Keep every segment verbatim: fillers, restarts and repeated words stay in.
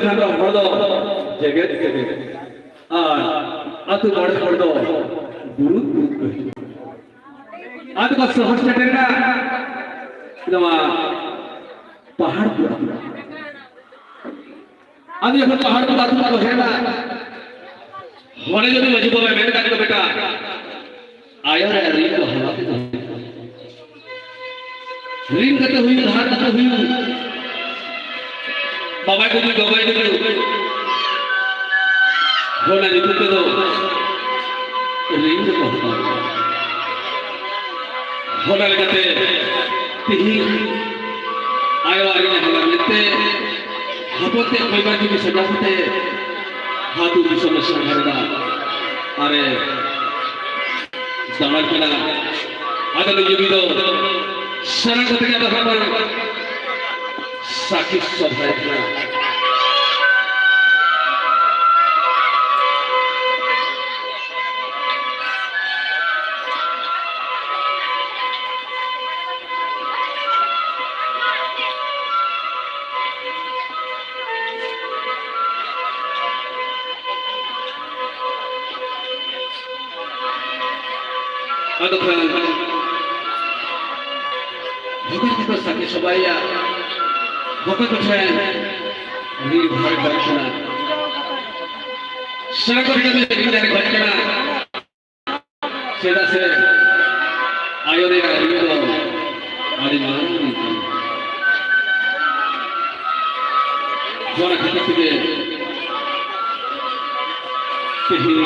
ᱠᱷᱟᱱ ᱫᱚ ᱦᱚᱲ ᱫᱚ ᱡᱮᱜᱮᱫ ᱡᱮᱜᱮᱫ, ᱟᱨ ᱟᱹᱛᱩ ᱢᱚᱬᱮ ᱦᱚᱲ ᱫᱚ ᱵᱩᱨᱩ ᱵᱩᱨᱩ ᱠᱚ ᱦᱤᱡᱩᱜᱼᱟ᱾ ᱟᱫᱚ ᱠᱚ ᱥᱚᱦᱚᱨ ᱥᱮᱴᱮᱨ ᱮᱱᱟ ᱱᱚᱣᱟ ᱯᱟᱦᱟᱲ ᱯᱩᱨ ᱟᱹᱛᱩ᱾ ᱟᱫᱚ ᱡᱚᱠᱷᱚᱱ ᱯᱟᱦᱟᱲ ᱯᱩᱨ ᱟᱹᱛᱩ ᱠᱚ ᱦᱮᱡ ᱮᱱᱟ, ᱦᱚᱲᱮ ᱡᱩᱫᱤ ᱢᱟᱹᱡᱷᱤ ᱵᱟᱵᱟᱭ ᱢᱮᱱ ᱠᱟᱜ ᱠᱚ, ᱵᱮᱴᱟ, ᱟᱭᱳ ᱨᱮ ᱨᱤᱱ ᱫᱚ ᱦᱟᱞᱟ ᱛᱮ ᱫᱚᱦᱚᱭ ᱦᱩᱭᱩᱜᱼᱟ᱾ ᱨᱤᱱ ᱠᱟᱛᱮ ᱦᱩᱭᱩᱜ, ᱫᱷᱟᱨ ᱠᱟᱛᱮ ᱦᱩᱭᱩᱜ᱾ ᱵᱟᱵᱟᱭ ᱜᱩᱡᱩᱜ, ᱵᱟᱵᱟᱭ ᱜᱩᱡᱩᱜ᱾ ᱚᱱᱟ ᱧᱩᱛᱩᱢ ᱛᱮᱫᱚ ᱨᱤᱱ ᱫᱚᱠᱚ ᱦᱟᱛᱟᱣᱟ᱾ ᱚᱱᱟ ᱞᱮᱠᱟᱛᱮ ᱛᱤᱦᱤᱧ ᱟᱭᱳᱣᱟᱜ ᱨᱤᱱ ᱦᱟᱞᱟ ᱢᱮᱱᱛᱮ ᱦᱚᱯᱚᱱ ᱛᱮ ᱠᱚᱭᱵᱟᱨ ᱡᱩᱫᱤ ᱥᱟᱡᱟᱣ ᱠᱟᱛᱮ ᱟᱹᱛᱩ ᱫᱤᱥᱚᱢ ᱮ ᱥᱟᱸᱜᱷᱟᱨ ᱮᱫᱟ᱾ ᱟᱨᱮ ᱫᱟᱬᱟᱱ ᱠᱟᱱᱟ᱾ ᱟᱫᱚ ᱱᱩᱭ ᱡᱩᱜᱤ ᱫᱚ ᱥᱟᱱᱟᱢ ᱠᱚᱛᱮ ᱜᱮ ᱟᱫᱚ ᱦᱟᱸᱜ ᱵᱚᱱ ᱥᱟᱹᱠᱷᱤ ᱥᱚᱵᱷᱟᱭ ᱠᱟᱱᱟ᱾ ᱟᱫᱚ ᱠᱷᱟᱱ ᱵᱷᱚᱠᱚᱛ ᱠᱚᱠᱚ ᱥᱟᱸᱜᱮ ᱥᱚᱵᱷᱟᱭᱮᱭᱟ, ᱵᱷᱚᱠᱚᱛ ᱠᱚᱴᱷᱮᱱ ᱨᱤᱱ ᱵᱷᱟᱨ ᱵᱟᱝ ᱠᱟᱱᱟ᱾ ᱥᱟᱸᱜᱮ ᱠᱚᱴᱷᱮᱱ ᱨᱤᱱ ᱵᱷᱟᱨ ᱵᱟᱝ ᱠᱟᱱᱟ᱾ ᱪᱮᱫᱟᱜ ᱥᱮ ᱟᱭᱳ ᱨᱮᱭᱟᱜ ᱨᱤᱱ ᱫᱚ ᱟᱹᱰᱤ ᱢᱟᱨᱟᱝ ᱨᱤᱱ ᱠᱟᱱᱟ᱾ ᱚᱱᱟ ᱠᱷᱟᱹᱛᱤᱨ ᱛᱮᱜᱮ ᱛᱮᱦᱮᱧ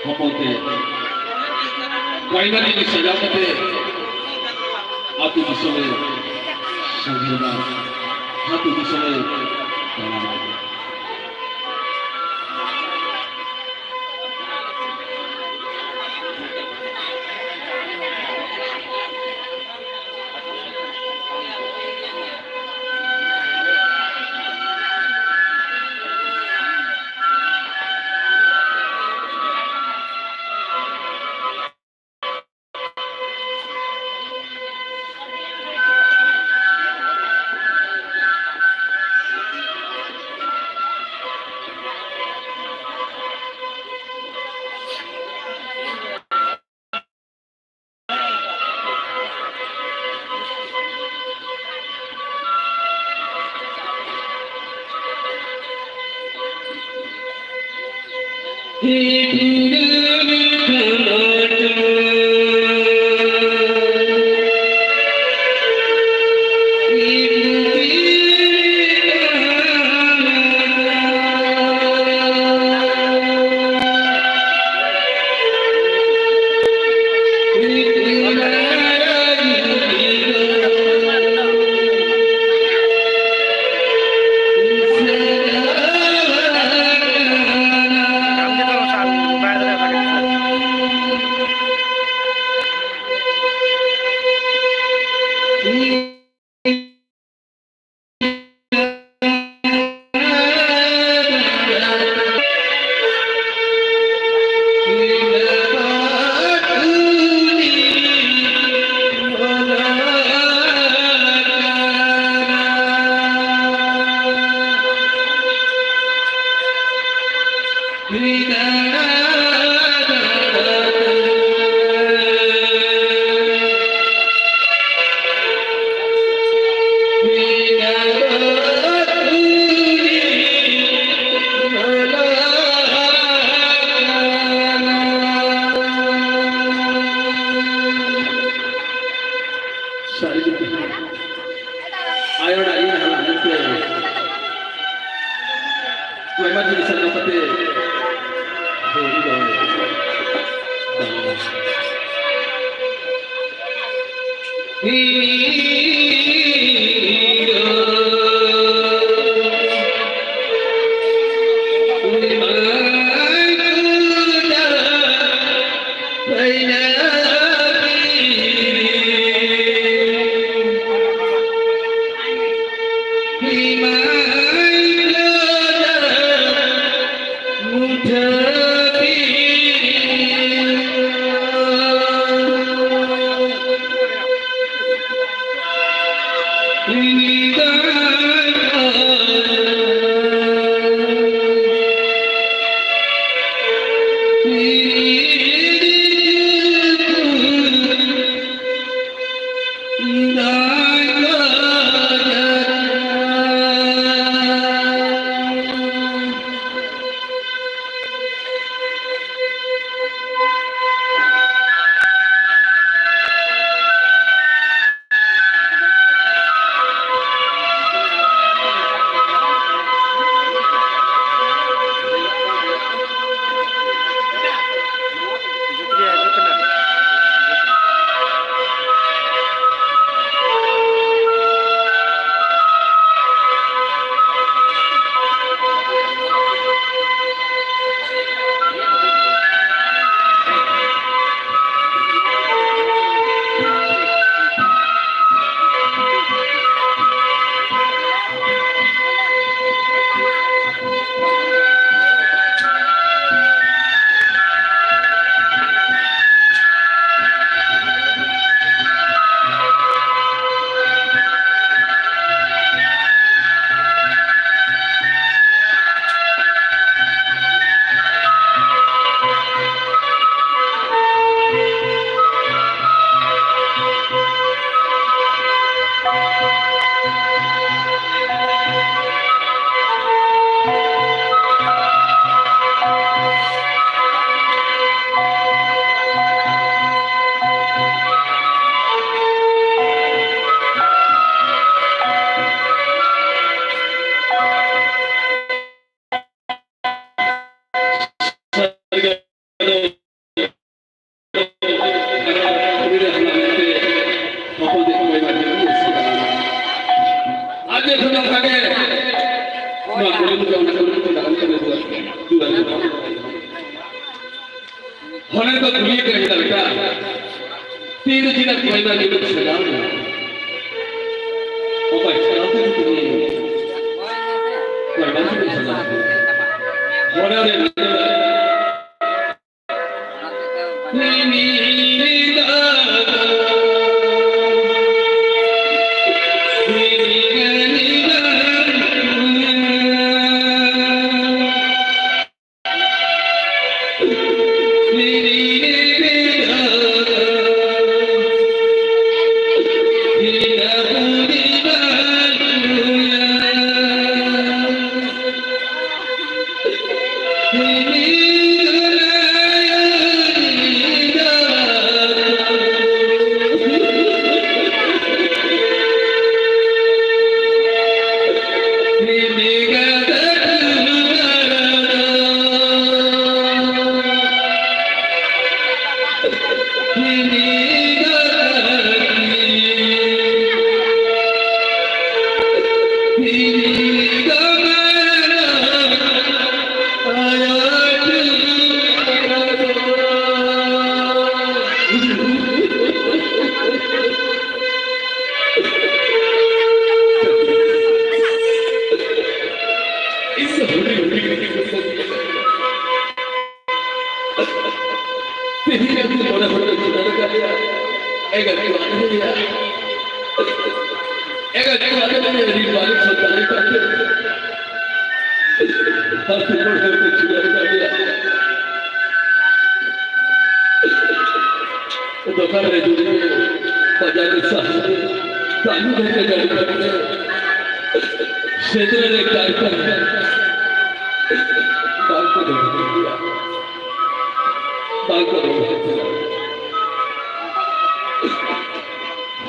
ᱦᱚᱯᱚᱱ ᱛᱮ ᱯᱨᱟᱭᱢᱟᱨᱤ ᱥᱟᱡᱟᱣ ᱠᱟᱛᱮ ᱟᱹᱛᱩ ᱫᱤᱥᱚᱢᱮ ᱥᱟᱸᱜᱷᱟᱨ ᱮᱫᱟ, ᱟᱹᱛᱩ ᱫᱤᱥᱚᱢᱮ ᱫᱟᱬᱟᱱᱟ᱾ ᱥᱟᱹᱨᱤ ᱜᱮ ᱛᱮᱦᱮᱧ ᱟᱭᱳ ᱟᱲᱟᱜ ᱨᱤᱧ ᱦᱟᱞᱟᱝ ᱟᱹᱜᱩ ᱠᱮᱫ᱾ ᱟᱭᱢᱟ ᱫᱤᱱ ᱥᱟᱞᱟ ᱠᱟᱛᱮ ᱦᱩᱭ ᱫᱚ ᱵᱟᱝ᱾ ᱱᱚᱣᱟ ᱠᱩᱨᱩᱢᱩᱴᱩ, ᱚᱱᱟ ᱠᱩᱨᱩᱢᱩᱴᱩ ᱫᱚ ᱟᱢ ᱴᱷᱮᱱ ᱫᱚ ᱫᱩᱞᱟᱹᱲ ᱫᱚ ᱵᱟᱝ ᱠᱟᱱᱟ᱾ ᱦᱚᱲ ᱠᱚ ᱠᱩᱞᱤ ᱠᱟᱱᱟ, ᱪᱮᱫ ᱞᱮᱠᱟ? ᱛᱤ ᱨᱮ ᱪᱮᱫᱟᱜ ᱠᱚᱭᱞᱟ ᱡᱩᱞᱩᱜ ᱥᱟᱡᱟᱣ ᱮᱱᱟ? ᱚᱠᱚᱭ ᱥᱟᱡᱟᱣ ᱠᱮᱫ ᱠᱚᱣᱟ? ᱚᱠᱚᱭ ᱵᱟᱝ ᱠᱚ ᱥᱟᱡᱟᱣ ᱠᱮᱫᱟ? ᱦᱚᱲ ᱨᱮ ᱛᱮᱦᱮᱧ ᱟᱹᱛᱩ ᱢᱚᱬᱮ ᱦᱚᱲ ᱠᱚ ᱪᱤᱱᱦᱟᱹᱣ ᱟᱠᱟᱫ ᱞᱮᱭᱟ᱾ ᱮᱸᱜᱟᱛ ᱠᱚ ᱟᱫ ᱞᱮᱭᱟ᱾ ᱮᱸᱜᱟᱛ ᱠᱚ ᱟᱫ ᱞᱮᱭᱟ, ᱟᱹᱰᱤ ᱢᱟᱨᱮ ᱥᱟᱱᱛᱟᱲᱤ ᱠᱟᱛᱷᱟ᱾ ᱟᱹᱛᱩ ᱢᱚᱬᱮ ᱦᱚᱲ ᱠᱚ ᱪᱤᱱᱦᱟᱹᱣ ᱟᱠᱟᱫ ᱞᱮᱭᱟ᱾ ᱫᱚᱠᱟᱱ ᱨᱮ ᱡᱩᱫᱤ ᱵᱟᱡᱟᱨ ᱨᱮ ᱥᱟᱦᱟᱱ ᱨᱮ ᱠᱟᱹᱢᱤ ᱫᱷᱟᱨᱮ ᱜᱟᱹᱰᱤ ᱠᱟᱛᱮ ᱥᱮᱴᱮᱨ ᱨᱮ ᱠᱟᱨᱠᱷᱟᱱᱟ ᱵᱟᱝ ᱠᱚ ᱫᱚᱦᱚ ᱠᱮᱫᱟ, ᱵᱟᱝ ᱠᱚ ᱫᱚᱦᱚ ᱠᱮᱫᱟ᱾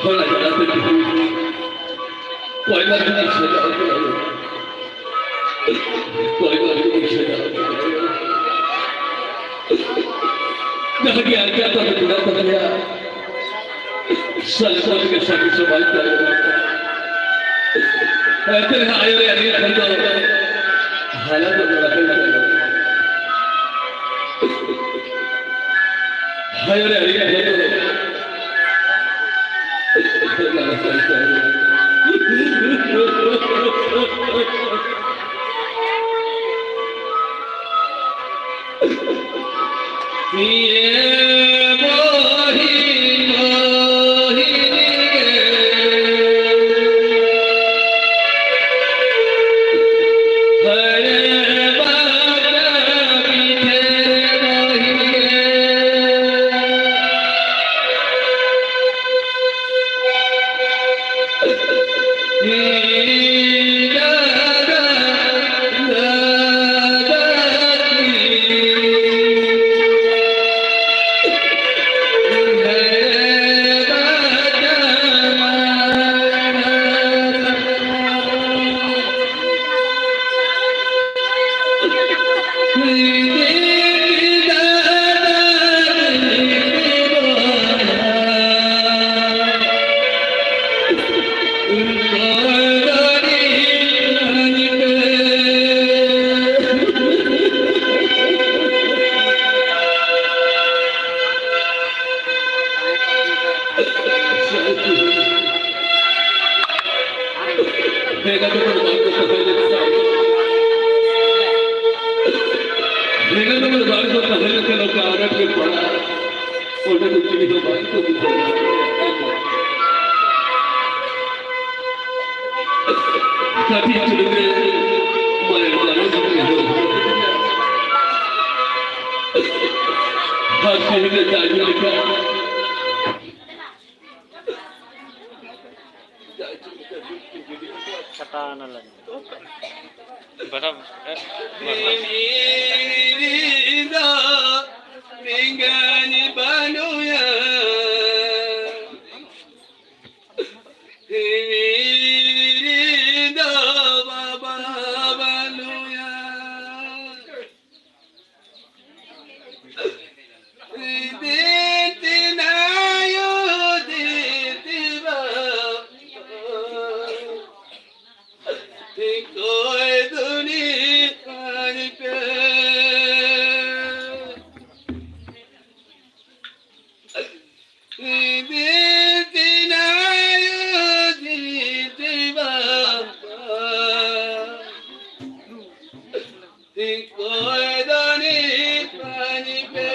ᱦᱚᱲ ᱡᱟᱞᱟᱛᱮ ᱠᱚᱭᱞᱟ ᱨᱮᱱᱟᱜ ᱥᱟᱡᱟᱣ ᱠᱮᱫᱟ᱾ ᱠᱚᱭ ᱠᱚ ᱟᱹᱰᱤ ᱠᱚ ᱥᱮᱬᱟ ᱟᱠᱟᱫᱟ᱾ ᱡᱟᱦᱟᱸ ᱜᱮ ᱟᱨᱡᱟᱣ ᱛᱟᱵᱚ ᱢᱮᱱᱟᱜ ᱛᱟᱵᱚᱱᱟ, ᱥᱟᱞᱮ ᱠᱚ ᱛᱮᱜᱮ ᱥᱟᱹᱠᱷᱤ ᱥᱚᱵᱷᱟᱭ ᱛᱟᱵᱚᱱᱟ᱾ ᱮᱱᱛᱮ ᱨᱮᱦᱚᱸ ᱟᱭᱳ ᱨᱮᱭᱟᱜ ᱨᱤᱱ ᱠᱷᱚᱱ ᱫᱚ ᱵᱮᱜᱟᱫᱚᱢ ᱵᱟᱝ ᱠᱚ ᱛᱟᱦᱮᱸ ᱞᱮᱱᱠᱷᱟᱱ, ᱵᱮᱜᱟᱫᱚᱢ ᱵᱟᱝ ᱠᱚ ᱛᱟᱦᱮᱸ ᱞᱮᱱᱠᱷᱟᱱ ᱚᱠᱟ ᱟᱱᱟᱴ ᱜᱮ ᱯᱟᱲᱟᱜᱼᱟ, ᱚᱸᱰᱮ ᱫᱚ ᱪᱤᱞᱤ ᱦᱚᱸ ᱵᱟᱝ ᱠᱚ ᱵᱩᱡᱷᱟᱹᱣ ᱫᱟᱲᱮᱭᱟᱜᱼᱟ᱾ ᱠᱟᱹᱴᱤᱡ ᱪᱩᱞᱩᱝ ᱨᱮ ᱢᱟᱭᱟ ᱵᱟᱝ ᱵᱩᱡᱷᱟᱹᱣ᱾ ᱦᱟᱥᱤ ᱨᱮ ᱫᱟᱜ ᱧᱩ ᱞᱮᱠᱟ᱾ ᱠᱟᱴᱟᱣ ᱮᱱᱟ ᱞᱟᱭᱤᱱ᱾ ᱵᱟᱰᱟ-, ᱮ, ᱵᱟᱰᱟ-, ᱫᱚ ᱱᱤᱝᱜᱟᱹᱱ ᱵᱟᱹᱱᱩᱭᱟ᱾ ᱫᱚ ᱵᱟᱵᱟ ᱵᱟᱹᱱᱩᱭᱟ᱾ ᱠᱚᱭ ᱫᱟᱱᱤ ᱯᱟᱱᱤ ᱯᱮ᱾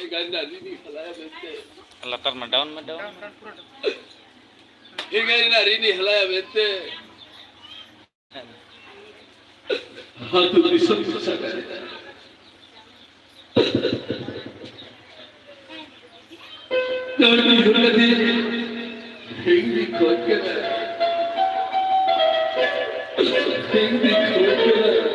ᱮᱸᱜᱟᱭ ᱨᱮᱱᱟᱜ ᱨᱤᱱᱤ ᱦᱟᱞᱟᱭᱟ ᱢᱮᱱᱛᱮ᱾ ᱞᱟᱛᱟᱨ ᱢᱟ ᱰᱟᱣᱩᱱ ᱢᱮ, ᱰᱟᱣᱩᱱ᱾ ᱮᱸᱜᱟᱭ ᱨᱮᱱᱟᱜ ᱨᱤᱱᱤ ᱦᱟᱞᱟᱭᱟ ᱢᱮᱱᱛᱮ᱾ ᱟᱹᱛᱩ ᱫᱤᱥᱚᱢ ᱠᱚ ᱥᱟᱜᱟᱲ ᱮᱫᱟ᱾ ᱠᱟᱹᱣᱰᱤ ᱦᱩᱭ ᱠᱟᱛᱮ ᱦᱤᱲᱤᱧ ᱠᱷᱚᱡ ᱠᱟᱱᱟ᱾ ᱦᱤᱲᱤᱧ ᱠᱷᱚᱡ ᱠᱟᱱᱟ᱾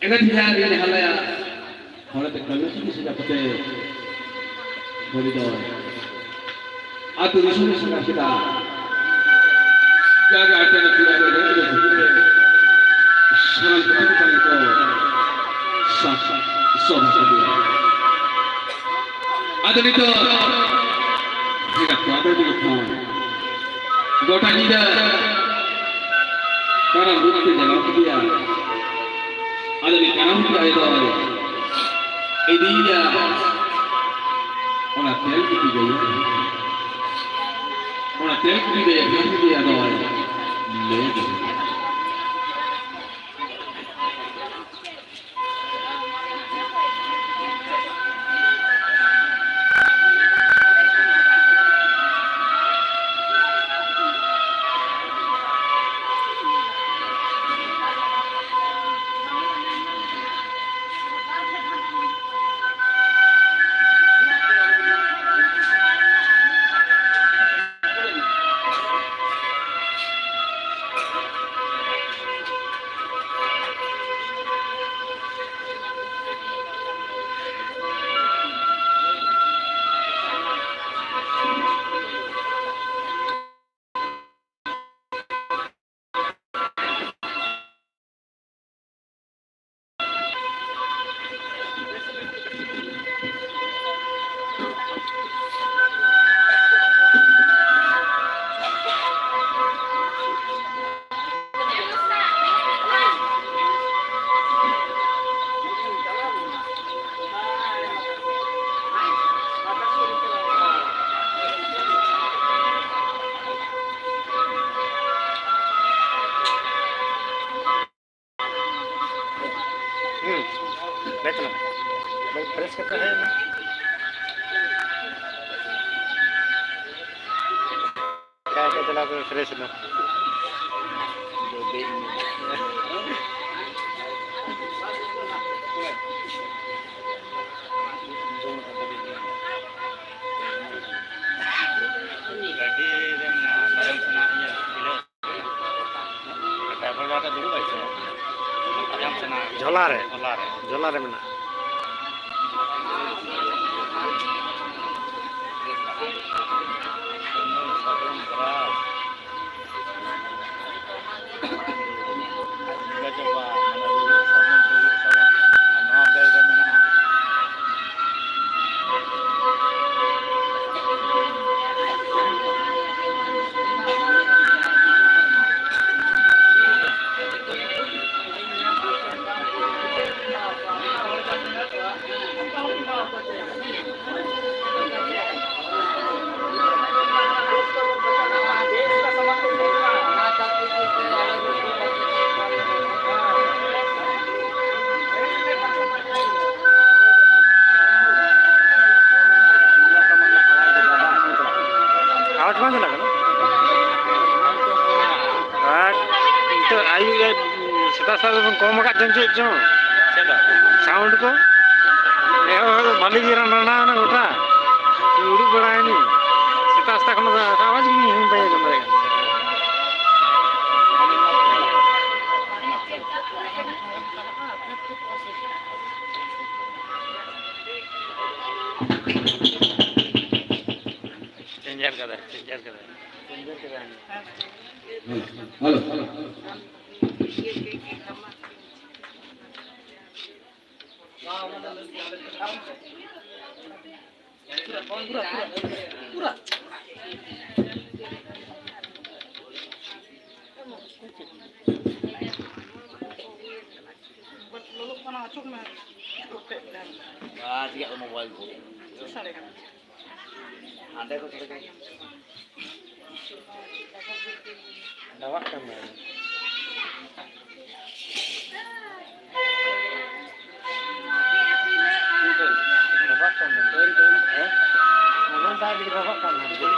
ᱮᱱᱮᱡ ᱨᱮᱭᱟᱜ ᱟᱹᱰᱤ ᱞᱟᱦᱟ ᱞᱮᱭᱟ᱾ ᱦᱚᱲ ᱛᱮ ᱠᱟᱹᱢᱤ ᱠᱟᱹᱢᱤ ᱥᱮᱫᱟ ᱠᱟᱛᱮ ᱫᱷᱟᱹᱵᱤᱡ ᱫᱚ ᱟᱹᱛᱩ ᱫᱤᱥᱚᱢ ᱮ ᱥᱟᱸᱜᱷᱟᱨ ᱠᱮᱫᱟ᱾ ᱡᱟᱜᱮ ᱟᱹᱰᱤ ᱟᱹᱰᱤ ᱟᱹᱰᱤ ᱟᱹᱰᱤ ᱟᱹᱰᱤ ᱥᱟᱱᱟᱢ ᱠᱚ ᱠᱟᱹᱢᱤ ᱠᱚ ᱥᱟ-, ᱥᱚᱵᱷᱟ ᱠᱮᱫᱮᱭᱟ᱾ ᱟᱫᱚ ᱱᱤᱛᱚᱜ ᱵᱷᱮᱜᱟᱨ ᱠᱚ ᱟᱫᱚ ᱱᱤᱛᱚᱜ ᱠᱷᱚᱱ ᱜᱚᱴᱟ ᱧᱤᱫᱟᱹ ᱠᱟᱨᱟᱢ ᱨᱩᱯ ᱛᱮ ᱡᱟᱱᱟᱢ ᱠᱮᱫᱮᱭᱟ᱾ ᱟᱫᱚ ᱩᱱᱤ ᱠᱟᱨᱟᱢ ᱨᱩᱯ ᱟᱭᱳ ᱫᱚᱭ ᱤᱫᱤᱭᱮᱭᱟ ᱚᱱᱟ ᱛᱮᱞ ᱠᱩᱯᱤ ᱜᱟᱹᱭᱟᱹ᱾ ᱚᱱᱟ ᱛᱮᱞ ᱠᱩᱯᱤ ᱜᱟᱹᱭᱟᱹ ᱠᱷᱟᱱ ᱜᱮ ᱟᱫᱚᱭ ᱞᱟᱹᱭ ᱠᱮᱫᱟ᱾ ᱦᱩᱸ, ᱵᱮᱥ ᱱᱟ᱾ ᱵᱮᱥ ᱯᱷᱨᱮᱥ ᱠᱟᱛᱮ ᱦᱮᱡ ᱮᱱᱟ᱾ ᱪᱟ ᱠᱚ ᱪᱟᱞᱟᱣ ᱠᱟᱛᱮ ᱯᱷᱨᱮᱥ ᱮᱱᱟ᱾ ᱡᱚᱢ ᱠᱟᱛᱮ ᱜᱮ᱾ ᱜᱟᱹᱰᱤ ᱨᱮ ᱢᱮᱱᱟᱜᱼᱟ, ᱛᱟᱭᱚᱢ ᱥᱮᱱᱟᱜ ᱤᱭᱟᱹ, ᱰᱨᱟᱭᱵᱷᱟᱨ ᱡᱟᱦᱟᱸᱴᱟᱜ ᱫᱩᱲᱩᱵ ᱟᱭ ᱥᱮ, ᱛᱟᱭᱚᱢ ᱡᱷᱚᱞᱟ ᱨᱮ᱾ ᱡᱷᱚᱞᱟ ᱨᱮ᱾ ᱡᱷᱚᱞᱟ ᱨᱮ ᱢᱮᱱᱟᱜᱼᱟ᱾ ᱱᱚᱣᱟ ᱵᱮᱜᱽ ᱨᱮ ᱢᱮᱱᱟᱜᱼᱟ᱾ ᱟᱣᱟᱡᱽ ᱵᱟᱝ ᱪᱟᱞᱟᱜ ᱠᱟᱱᱟ? ᱟᱨ ᱱᱤᱛᱚᱜ ᱟᱹᱭᱩᱵ ᱨᱮ ᱥᱮᱛᱟᱜ ᱥᱮᱛᱟᱜ ᱫᱚᱵᱚᱱ ᱠᱚᱢ ᱟᱠᱟᱫ ᱪᱚᱝ ᱪᱮᱫ ᱪᱚᱝ? ᱪᱮᱫ ᱫᱚ? ᱥᱟᱣᱩᱱᱰ ᱠᱚ? ᱮᱦᱚᱵ ᱮᱦᱚᱵ ᱫᱚ ᱵᱷᱟᱹᱞᱤ ᱜᱮ ᱨᱟᱱ ᱨᱟᱱᱟᱣ ᱮᱱᱟ ᱜᱚᱴᱟ᱾ ᱩᱰᱩᱠ ᱵᱟᱲᱟᱭᱮᱱᱟᱹᱧ᱾ ᱥᱮᱛᱟᱜ ᱥᱮᱛᱟᱜ ᱠᱷᱚᱱ ᱫᱚ ᱟᱣᱟᱡᱽ ᱜᱮ ᱵᱟᱹᱧ ᱟᱸᱡᱚᱢ ᱫᱟᱲᱮᱭᱟᱜ ᱠᱟᱱᱟ᱾ ᱪᱮᱧᱡᱟᱨ ᱠᱟᱫᱟ, ᱪᱮᱧᱡᱟᱨ ᱠᱟᱫᱟ᱾ Hello, hello. ᱞᱚᱞᱚᱜ ᱠᱟᱱᱟ, ᱚᱪᱚᱜ ᱢᱮ᱾ ᱟᱨ ᱪᱮᱫ ᱢᱳᱵᱟᱭᱤᱞ ᱠᱚ? ᱥᱟᱰᱮ ᱠᱟᱱᱟ᱾ ᱦᱟᱸᱰᱮ ᱠᱚ ᱥᱟᱰᱮ ᱠᱟᱱᱟ᱾ ᱰᱟᱵᱟᱜ ᱠᱟᱱ ᱫᱚ᱾ ᱰᱟᱵᱟᱜ ᱠᱟᱱ ᱫᱚ᱾ ᱦᱮᱸ? ᱢᱳᱵᱟᱭᱤᱞ ᱫᱚ ᱟᱹᱰᱤ ᱰᱟᱵᱟᱜ ᱠᱟᱱ ᱫᱚ᱾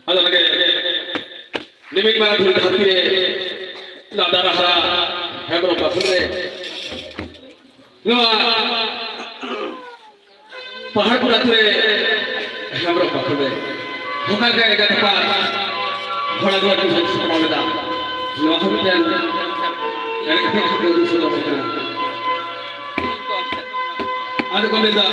ᱟᱫᱚ ᱚᱱᱟᱜᱮ ᱨᱤᱢᱤᱞ ᱢᱟᱨᱟ ᱫᱷᱩᱲᱤ ᱫᱷᱟᱹᱨᱛᱤ ᱨᱮ ᱞᱟᱸᱫᱟ ᱨᱟᱦᱟ ᱦᱮᱢᱵᱨᱚᱢ ᱵᱟᱠᱷᱳᱞ ᱨᱮ ᱱᱚᱣᱟ ᱯᱟᱦᱟᱲᱯᱩᱨ ᱟᱹᱛᱩ ᱨᱮ ᱦᱮᱢᱵᱨᱚᱢ ᱵᱟᱠᱷᱳᱞ ᱨᱮ ᱱᱚᱝᱠᱟ ᱜᱮ ᱮᱜᱟᱛ ᱯᱟ ᱦᱚᱲ ᱟᱹᱜᱩ ᱟᱹᱰᱤ ᱵᱷᱟᱹᱜᱤ ᱥᱟᱯᱲᱟᱣ ᱞᱮᱫᱟ᱾ ᱱᱚᱣᱟ ᱦᱚᱸ ᱢᱤᱫᱴᱮᱱ ᱮᱱᱮᱡ ᱥᱮᱨᱮᱧ ᱠᱚ ᱩᱫᱩᱜ ᱥᱚᱫᱚᱨ ᱠᱟᱱᱟ᱾ ᱟᱫᱚ ᱠᱚ ᱢᱮᱱᱫᱟ,